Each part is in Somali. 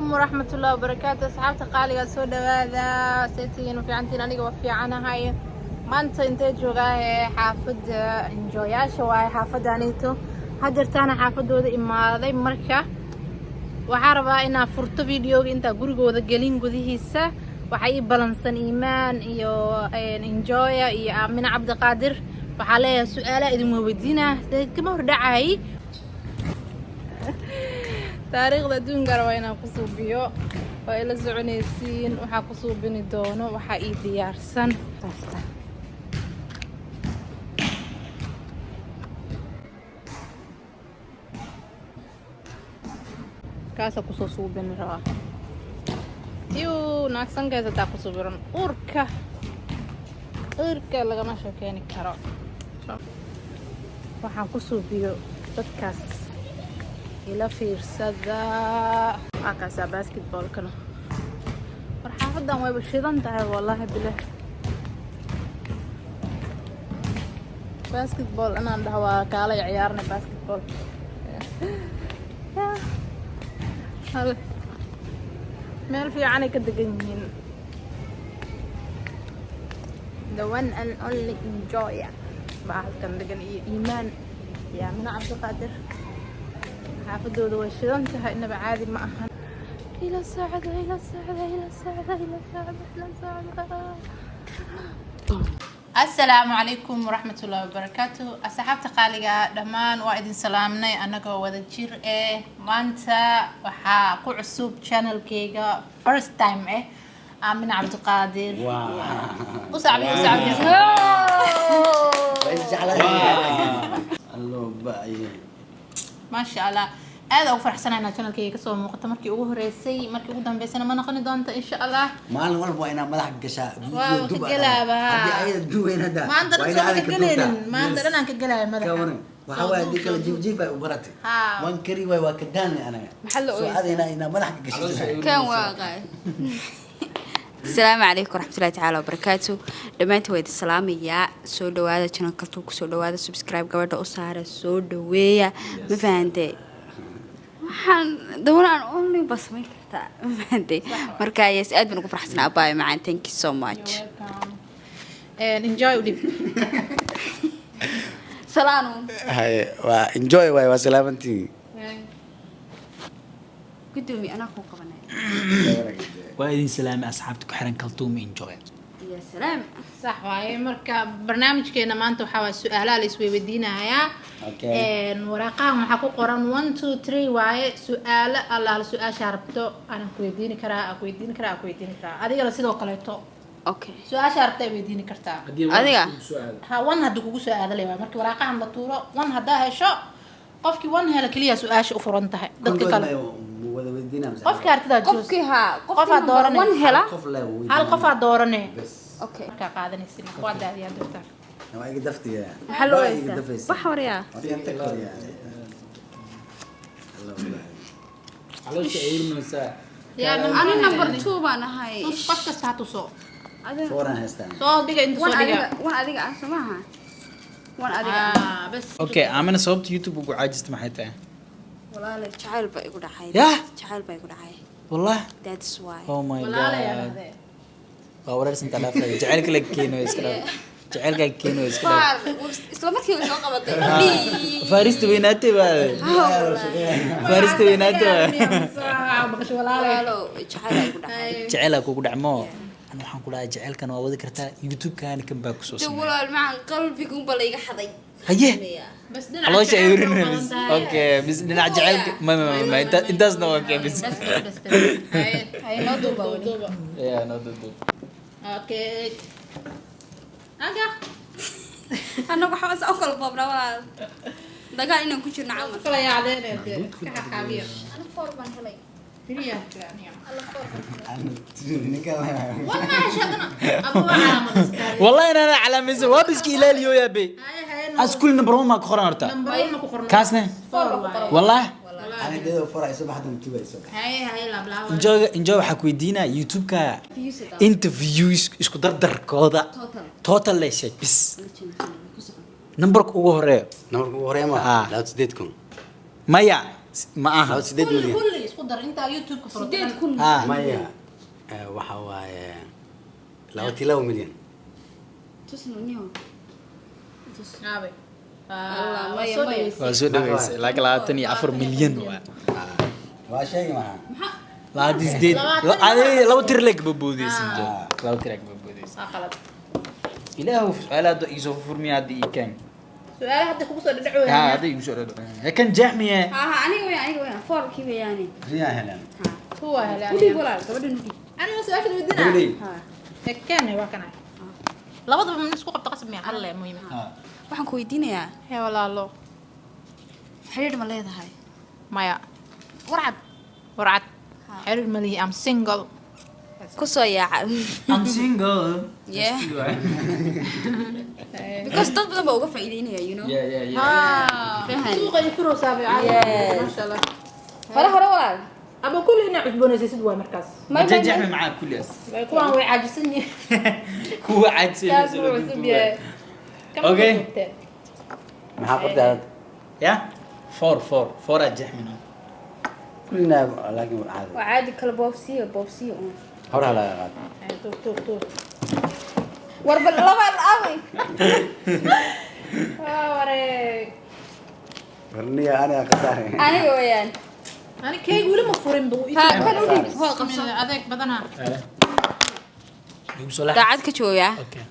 Waraxmatullahi wabarakaatu. Asxaabta qaaliga, soo dhawaada. Seetihiin? Ma fiicantiin? Aniga waa fiicanahay. Maanta intee joogaahe? Xaafadda enjoyaasha waaye, xaafadda anito hadeertaana xaafadooda imaaday. Marka waxaa rabaa inaa furto videoga intaa gurigooda gelin gudihiisa. Waxaa ii balansan Iimaan iyo Enjoya iyo Aamina Cabdiqaadir. Waxaa leeyahay su-aalaha idin weydiinaa, kama hordhacay. Taariikhda adduunka rabaa inaan ku suubiyo oo ila soconaysiin. Waxaa ku suubini doono, waxaa ii diyaarsan. Kaasaa kusoo suubini rabaa. Iyu naagsankees hataa ku subiran. Uurka, uurka lagama sheekeeni karo. Waxaan ku suubiyo dadkaas ila fiirsada. Waa kaasaa basketballkana. War xaafadan wayba shidan tahay, wallaahi bilah. Basketball inaan dhaho waa kaalay ciyaarna basketball. Meel fiicanay ka degan yihiin. The one and only Enjoya baa halkan degan iyo Iimaan iyo Aamina Cabdiqaadir. Xaafadooda way shidan tahay, inaba caadi ma ahan. Ila socda, ila socda, ila socda, ila socda, ila socda. Asalaamu calaykum waraxmatullahi wabarakaatu. Asxaabta qaaliga dhammaan waa idin salaamnay annagoo wada jir eh. Maanta waxaa ku cusub channelkayga, first time eh, Aamina Cabdiqaadir. U sacbiyo, u sacbiyo. Waa is jeclahay. Allo ba'ye. Maasha Allah, aad ugu faraxsanahay inaad channelkayga kasoo muuqato markii ugu horeysay, markii ugu dambeysana ma noqoni doonto, insha Allah. Maalin walba waa inaa madax gashaa. Waa Video ka dub ah. gelaaba, ha. Haddii ayada duweyn hadda. Maanta waa dhan inaa soo adiga ka ka gelaynin. duubtaa. Maanta dhan aan ka gelaya Ka madaxa. waran. Waxaa waaye haddii kale jiif jiif ay u baratay. Ha. Waan kari waay, waa ka daalnay anaga. Maxaa la Soo ooyeysaa? ada inaa madax ka gashay. Kan waa qaay. Asalaamu calaykum waraxmatullahi tacaala wabarakaatu. Dhammaantiin waa idin salaamayaa. Soo dhawaada channelka, kusoo dhawaada, subscribe gabadha u saara, soo dhaweeya. Ma fahantay? Waxaan doonaan only ba samayn kartaa, ma fahantay? Marka yes, aad baan ugu faraxsanaa. Abaayo macaan, thank you so much. Enjoy u dhib. Salaanu. Haye, waa enjoy waay, waa salaamantii. Gudoomiye, anaa kuu qabanaya. Waa idin salaamay asxaabta ku xiran Kaltuum Enjoy. Ya salaam. Sax waaye. Marka barnaamijkeena maanta waxaa waa su-aalaha la isweydiinayaa. Okay. Waraaqahan waxaa ku qoran one, two, three waaye. Su-aalo allaala su-aasha rabto anaan ku weydiini karaa, aan ku weydiini karaa, aan ku weydiini karaa. Adigana sidoo kaleeto. Okay. Su-aasha rabta ay weydiini kartaa. Adiga? Ha, one haddii kugu soo aada le waay. Markii waraaqahan la tuuro, one haddaa hesho, qofkii one hela keliya su-aasha u furan tahay. Dadka kale Wada weydiinaa mise? Qofkii artidaa joos. Qofkii haa. Qofaa dooranay. One hela. Qof le weydiinaa. Hal qofaa doorane. Bes. Okay. Markaa qaadanaysin waa daadiyaa doortaa. Waa iga daftiya. Maxaa loo Waa iga haysaa? dafaysa. Wax waryaa. Waa inta koriya. Allo ba'ye. Caloosha ay ilmaysaa. Ani number two baan ahay. Tus, qof kasta ha tuso. Adiga. Four aan haystaa. Soo dhiga inta, soo One dhiga. adiga, one adiga ah, soo maaha? One adiga ah. Ah, bas. Okay, Aamina, sababta YouTube ugu caajista maxay tahay? Walaal, jacayl baa igu dhacay. Yah? Jacayl baa igu dhacay. Wallah. That's why. Oh my Walaalaya God. dhahdee. Waa wareersan talaafay. Jacaylka la keeno iska dhaaf. Jacaylka keeno iska dhaaf. Faar isla markiiba soo qabatay. Faarista weynaatay baa. Faarista weynaatay baa. Maqasho walaalay. Walaalo, jacayl baa igu dhacay. Jacaylaa kugu dhacmo. Ani waxaan ku dhahay jacaylkan waa wadi kartaa, YouTube-kaani kan baa kusoo De sameeya. walaal macaan, qalbiga unba la iga xaday. Haye. Bas dhinaca Caloosha ay jacaylka u urinaysa. badan tahay. Okay, bis dhinaca jacaylka ma intaasna waa okay bis. Bas, bas, bas, bas. Haye. Haye, noo duuba weli. Duuba. Yeah, no duub. Okay. Aga. Annagu waxba saa u kala boobnaa walaal, dagaal inaan ku jirno camal. Kala yaacdeen dee. Iska xaqaabiya. Ana four baan helay. Three aan fiicnaya. Alla, four baan helay. Ninka One ma hesho haddana. Abu waa calaamad istaagay. Wallahi inaan calaamaysan waa biski ilaaliyo yaa be. Haye, haye. As kulli number 1 ma ku qoran horta. Number one ma ku qorno. Kaasne? Four waaye. Wallah. Ani dedo four ay soo baxdan, two ay soo baxday. Haye, haye, laab laab. Enjoy, enjoy, waxaa ku weydiinaa YouTube-ka Views daa. Inta views isku dardarkooda. Total. Total lay sheeg bis. Numberka ugu horeeyo. Numberka ugu horeeya ma? Ah. 88,000. Maya, ma aha. 88 milyan. Kulli isku dar intaa YouTube-ka furato. 8,000. Ha. Maya, waxa waaye 22 milyan. Tusno niyo. Tus. Aabe. Allah, Ah, maya, soo maya. dhaweysay. Waa soo dhaweysay, laakiin 24 milyan waa. Waa sheegi maxaa? 28. 24. Adi laba tir leg baboodeysa, laba tir leg baboodeysa. Waa qalad. Ilaahu su'aalaha hadda iisoo furmiya, hadda ii keen. Su'aalaha hadda kugu soo dhadhac Ha. weeyaan. Hadda igu soo dhadhac kan jaxmiye. Ha ha, aniga weeyaan, aniga weeyaan, foorkii weeyaane. Riyaa heleen. Ha. Kuwa helay. U dhiib walaal, gabadhan u dhiib. Aniga su'aasha weydiinaa. Gabadhay. Ha. Keen waa kana. Labadaba ma isku qabto qasab miya? Hal le muhiim. Waxaan ku weydiinayaa. Hee walaalo. Xiriir ma leedahay? Maya. Warcad. Warcad. Xiriir ma lihi, I'm single. Kusoo yaaca. I'm single. Yeah. Because dad badan baa uga faa'iideynaya. Yeah. Ah, Fahan. suuqa ay furaysaa bay caadi. Yes. Masha Allah. Hore hore walaal. Ama kulli inaa cusboonaysiisid waay markaas. May Ma may jaxmi may. macaa kulligaas. Kuwaan way caajisan yihiin. Kuwa caajisay. Kaas wuu cusub yahay. Kama Okay. joogteen. Maxaa qortay aad? Ya, four four four aa jaxmino. Kullina laakiin caadi. Waa caadi, kala boobsiyo boobsiyo uun. Hore laga qaad. Ay, tuur tuur tuur. War bal laba aaway. Waa wareeg. Warniya aniga khasaare. Aniga weeyaan. Ani keeg weli ma furin bu. Ha, kan u dhiib, hoo qabso. Adeeg badana. Igu soo lax. Daacad ka joogaa. Okay.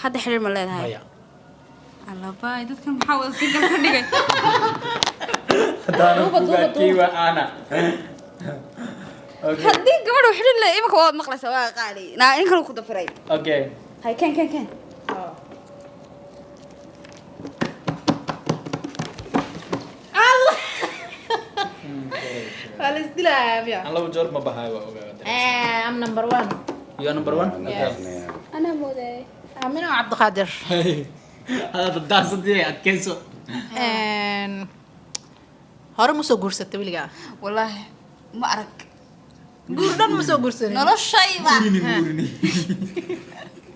Hadda xiriir ma leedahay? Maya. Allabaay, dadkan maxaa wada single ka dhigay? Haddaana Duuba, duuba, kugaadkii waa ana. Okay. Haddii gabadhu xiriir le imika waad maqlaysaa, waa qaali naa in kale ku dafiray. Okay. Hay, ken ken ken. Allah. Waa la isdilayaa miya? Aan laba joor ma bahayo, waa ogaa. Eh, I'm number one. You are number one. Okay. Anaa mooday. Amino Cabdiqaadir. Hada daasadii adkeyso. Hore ma soo guursatay weligaa? Wallaahi ma arag. Guur dhan ma soo guursanin? Noloshayda. Guurini.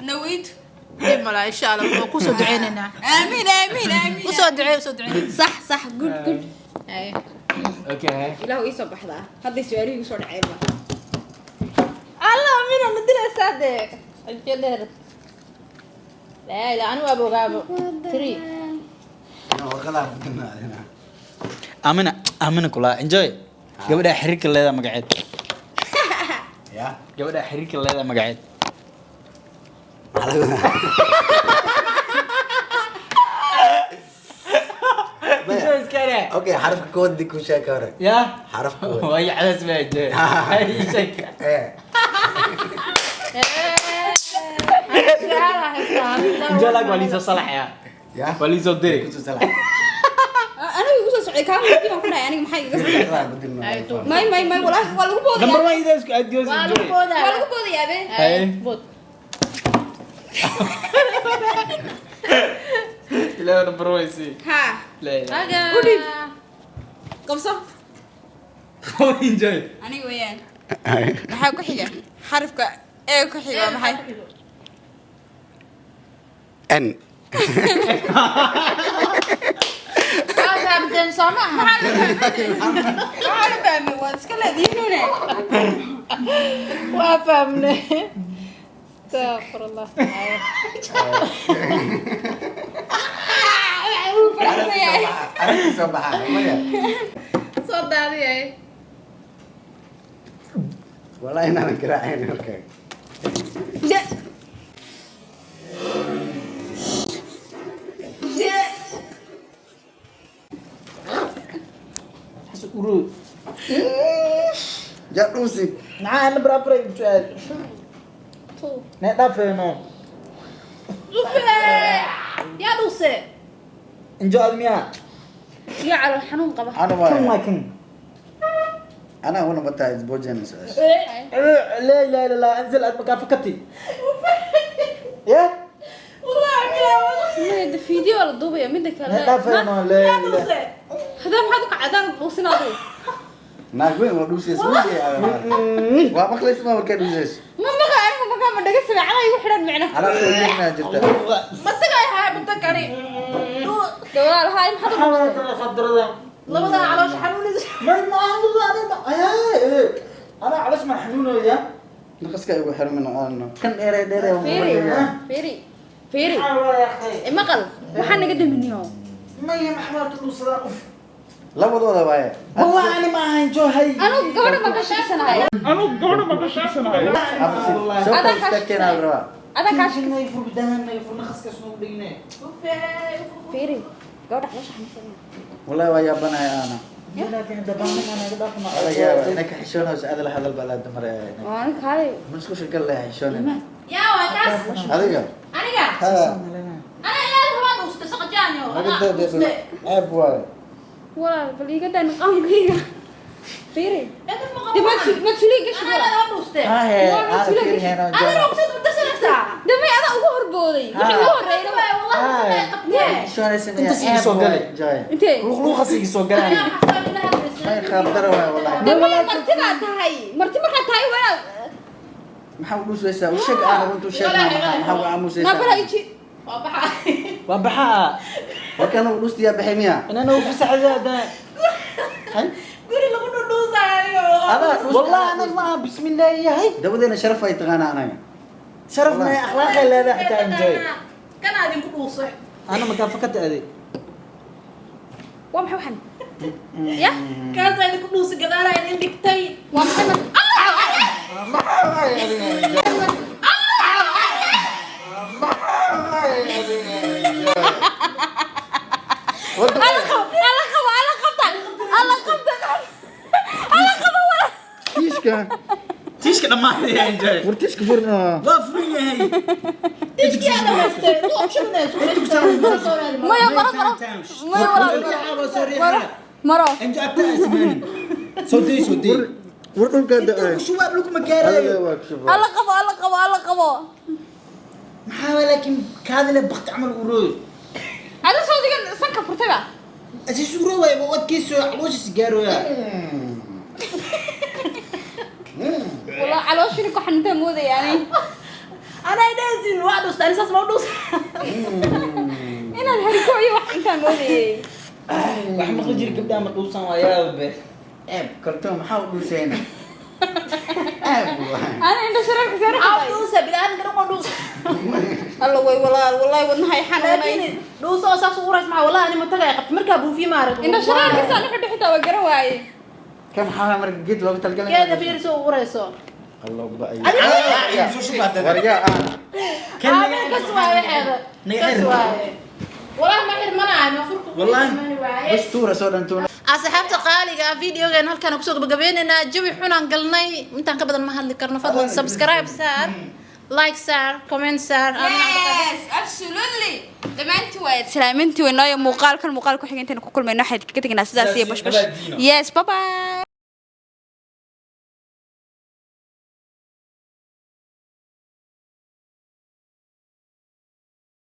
Naweytu. Dhib malaa, insha Allah waa kusoo duceynaynaa. Aamiin aamiin aamiin. Usoo duceey, usoo duceey. Sax sax, good good. Ay. Okay. Ilaahu ii soo baxdaa hadday su-aalihii igu soo dhaceenba. Allah, Amina ma dilaysaa dee? Aje dheer. Laa ilaa anigu waaba ogaabo. Three. Warqadaha ku dinaa. Amina, Amina kula enjoy. Gabadha xiriirka leedahay magaceed? Ya. Gabadha xiriirka leedahay magaceed? Maxaa laga wadaa? Maya. Iskale. Okay, xarafka kood di ku sheeg ka hore. Ya. Xarafka kood. Waa cadaas baa enjoy. Hay sheeg. Eh. Su'aalaha haystaa. Enjoy lag waa liisoo salaxaya. Ya. Waa liisoo diri. Ku soo salax. Aniga igu soo socday, kaa weydiin baan ku dhahay, aniga maxay iga soo socday? Warqadaha ku dinaa. Ay, tuur. May may may, walaahi waa lagu Number boodayaa. one idaa isku adios. Waa lagu Enjoy. boodaa. Waa lagu boodayaa be. Hay. Bood. Ilaahu number one sii. Ha. La ilaha. Aga. U dhiib. Qabso. Enjoy. Aniga weeyaan. Maxaa ku xiga? Xarafka ee ku xiga waa maxay? N. Waa fahamteen soo ma aha? Waxaa la fahmay, waad iska leedihiinune. Waa fahmnay. Astaghfirullah. Wuu faraxsan yahay. Xarafka soo baxa. Maya. Soo daadiyay. Wallahi inaanan garaacayn markaa. De. Uru. Ja dhuusi. Maxaa number afar ay su'aal? Two. Nee dhaafeeno. Ufe! Yaa dhuuse. Enjoy ad miyaa? Iyo calool xanuun qaba. Ana Kan waaya. waa kan. Ana una bataa isboojeen su'aasha. لا اله الا الله، انزل aad makaa fakati ya. Maya, de video la duubaya midda kale. Nee dhaafeeno, la Yaa dhuuse. Hadaa maxaad u kacdaan dhuusin adigu? Naag weyn waa dhuusaysa. Waa maqlaysa ma markaa dhuusayso? Ma maqa, anigu maqa ma dhaga sameecada igu xidhan micna. Anaa soo jeedinaa jirta. Ma tagay haay ma tagani. De walaal haay, maxaad u dhuustay? Labadan caloosha xanuunaysa. Ma ma ana calosh ma xanuunaya. Naqaska igu xirmin aano. Kan dheere dheere waan Fiiri, kuleeyahay. fiiri, fiiri. Maqal, waxaa naga daminiyo. Maya, maxaa dhuusadaa uf? Labadooda waaye. Wallahi ani ma ahayn joohay. Anu gabadha ma ka shaqsanahay. Absi. Soo Adaa kor istaagteen aa la rabaa. Adaa kaa shaqsan. Naga fur bidahan, naga fur naqaska soo dhigne. Fiiri, gabadha caloosha xanuunsanaya. Wallahi waa yaabanahay aana. Laakiin dabaan naga dhaafna. Wala yaaba inaka xishoonayso aad la hadal baa la damar. Waa aniga kaalay. Ma isku shakal leh xishoonayna. Yaa waa kaas. Adiga. Aniga. Ha. Ana ilaahay rabaa dhuusta saqajaanyo. Naga daa ceeb waaye. Walaal, bal iiga daa niqaamkayga. Fiiri. Dee ma suliga gashi Ana walaal. ilaahay rabaa dhuuste. Ha he. Waa Aana suliga fiiri gashi. heeno Ana joona. ruqsad u darsanaysaa. Dee may adaa ugu horbooday. Wixii ugu horreeyna Wallahi wallahi qabtee. Xishoonaysa Inta sii soo galay. Joy. Intee? Luqluuqas iga soo galay. Ana xasan ilaahay. May qaab daro waaye wallahi. Dee may martidaa tahay. Marti markaa tahay waa inaad Maxaa u dhuusaysaa? U sheeg aana runta u sheeg maxaa u aamusaysaa? naabala iji. Waa baxa. Waa baxaa. Warkaan u dhuustiyaa baxay miya? Inaan ugu fasaxday hadana. Hay. Guri lagu dhudhuusayo aniga. Adaa dhuusta. Wallahi ana ma bismillah yahay. Dabadeena sharaf ay taqaanaa anaga. Sharaf ma akhlaaqay leedahay xitaa enjoy. Kana adinku dhuusay. Ana ma ka fakata aday. Waa maxay waxan? Ya? Kaas idinku dhuusay gadaalaa idin dhigtay. Waa maxay Maxaa waaye adiga? Maxaa waaye adiga? Wada Alla qabo, alla qabo, alla qabta. Alla qabta. Alla qabo walaal. tiishka. Tiishka dhamaaday enjoy. War tiishka furna. Waa furan yahay. Tishkiyaa dhamaystay. Maya maro maro. Maya walaal. Maro. Maro. Enjoy abta ismaani. Soo day soo day. War dhulka Inta ku shubaab lagu ma gaarayo. waa ku shubaa. Alla qabo, alla qabo, alla qabo. Maxaa waa laakiin kaadile bakti camal u rooy. Ada soo digan sanka furtay ba. Asiis u rooy waa wadkiisu calooshiisa gaarooya. Walaa calooshini ku xanuuntaa moodayaanay. Ana idhahaysin waa dhuusta ani saas ma u dhuusa. Inaad hariko iyo wax intaan moodayay. Wax maqli jiri gabdhaha ma dhuusan waa yaabe. Ceeb kaltoon maxaa u dhuusayna? Ceeb waaye. Ana indho shareerka saara Maxaa u xaday. dhuusa bini'aadamka dhan waa dhuusa. Alla way walaal, wallahi wadnahay xanuunay. Laakiin dhuusa oo saas u urays maxaa wallahi ani ma tagay qabta markaa buufiye ma arag. Indho shareerka saara xidhi xitaa waa garan waaye. Kan maxaa marka geed loogu talagalay? Geeda fiiriso u urayso. Allo ba ay. Soo shubaa War yaa aana. Aabe kas waaye waxeeda. Naga Kas xir. waaye. Wallahi ma xirmanayo ma furku. Wallahi. Waaye. Bas tuura soo dhan tuura. Asxaabta qaaliga ah, videogan halkaan kusoo gabagabeynaynaa. Jawi xunaan galnay, intaan ka badan ma hadli karno. Fadlan subscribe saar, like saar, comment saar. Yes, absolutely. Dhammaantiin waa salaamintii weynaayo muuqaalkan muuqaal ku xigeenteena ku kulmayno waxaad kaga tegnaa sidaas iyo bashbash. Yes, bye bye.